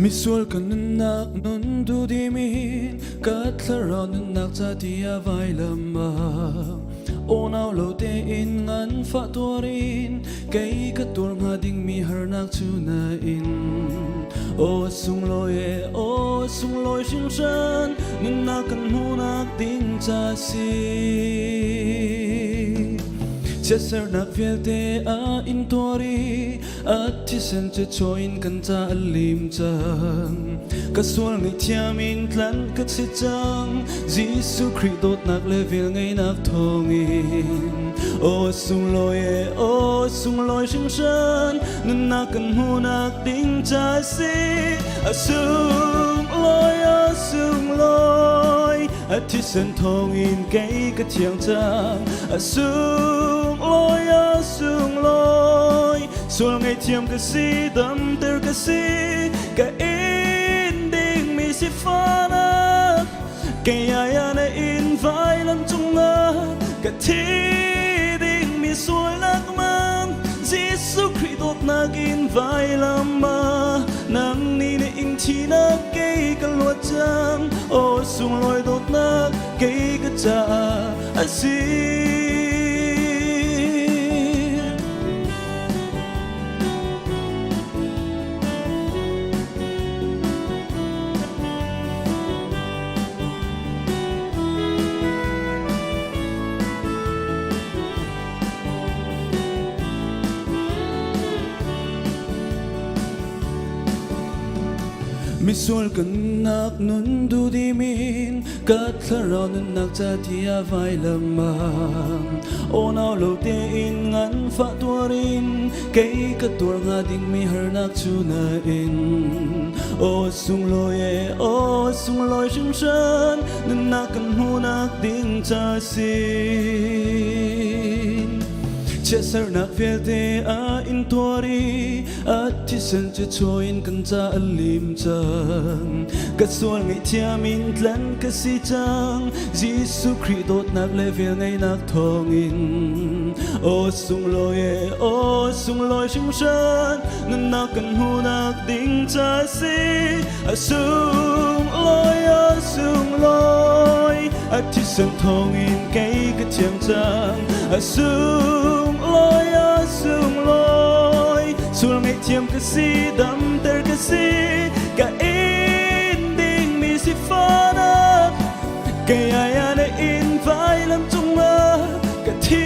Misual kan nunnak nun duhdim in ka thlarau nunnak ca tiah vailam ah Aw lo tein nganfah tuar in kei ka tuar hnga dingmi harnak cu na in. Aw sunglawi e, aw sunglawi hringhran, nunnak kan hmuhnak ding ca si. Chiatsernak vialte a intuar i a thisen cu chaw in kan ca a lim cang. Ka sual ngaihthiam in tlanh ka si cang, Jesuh Khrih dawtnak le velngeihnak thawngin. Aw sunglawi e, aw sunglawi hringhran, nunnak kan hmuhnak ding ca a si. A sunglawi, a sunglawi, a thisen thawngin kei ka thiang cang. A sunglawi, a sunglawi, sual ngaihthiam ka si, damter ka si, ka in dingmi sifahnak kei ai na in vailam cungah ka thi dingmi sualnak man Jesuh Khrih dawtnak in vailam ah nang nih na ing thinak kei ka luat cang aw sunglawi dawtnak kei ka caah a si. Misual kan nak nun duhdim in ka thlarau nunnak ca tiah vailam ah aw nau lo tein nganfah tuar in kei ka tuar hnga dingmi harnak cu na in. Aw sunglawi e, aw sunglawi hringhran, nunnak kan hmuhnak ding ca sin. Chiatsernak vialte a intuar i a thisen cu chaw in kan ca a lim cang. Ka sual ngaihthiam in tlan ka si cang, Jesuh Khrih dawtnak le velngeihnak thawngin. Aw sunglawi e, aw sunglawi hringhran, nunnak kan hmuhnak ding ca si. A sunglawi, a sunglawi, a thisen thawngin kei ka thiam cang. A sunglawi, a sunglawi, sul ngaihthiam ka si, damter ka si, ka in dingmi sifahnak kei ai na in vailam cungah ka thi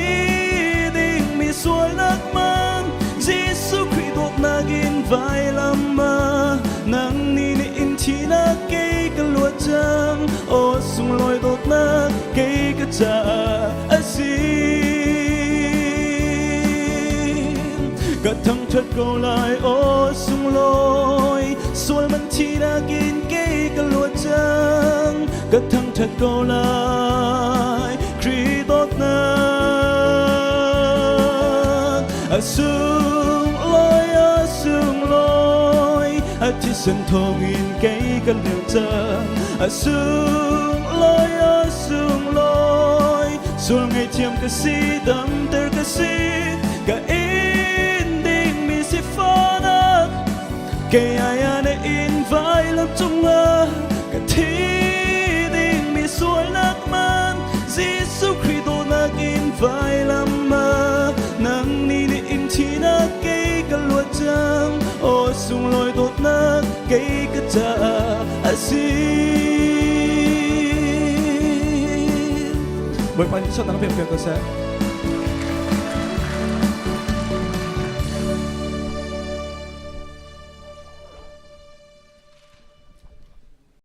dingmi sualnak man Jesuh Khrih dawtnak in vailam ah nang nih na in thinak kei ka luat cang aw sunglawi dawtnak kei ka caah a si. Ka thangṭhat ko lai aw sunglawi sual man thinak in kei ka luat cang ka thangṭhat ko lai Khrih dawtnak a sunglawi a sunglawi a thisen thawngin kei ka liam cang a sunglawi a sunglawi sual ngaihthiam ka si damter ka si ka in dingmi sifahnak kei ai na in vailam cungah ka thi dingmi sualnak man Jesuh Khrih dawtnak in vailam ah nang nih na in thinak kei ka luat cang aw sunglawi dawtnak kei ka caah a si. Bawipa nih suatnak pek piak ko seh.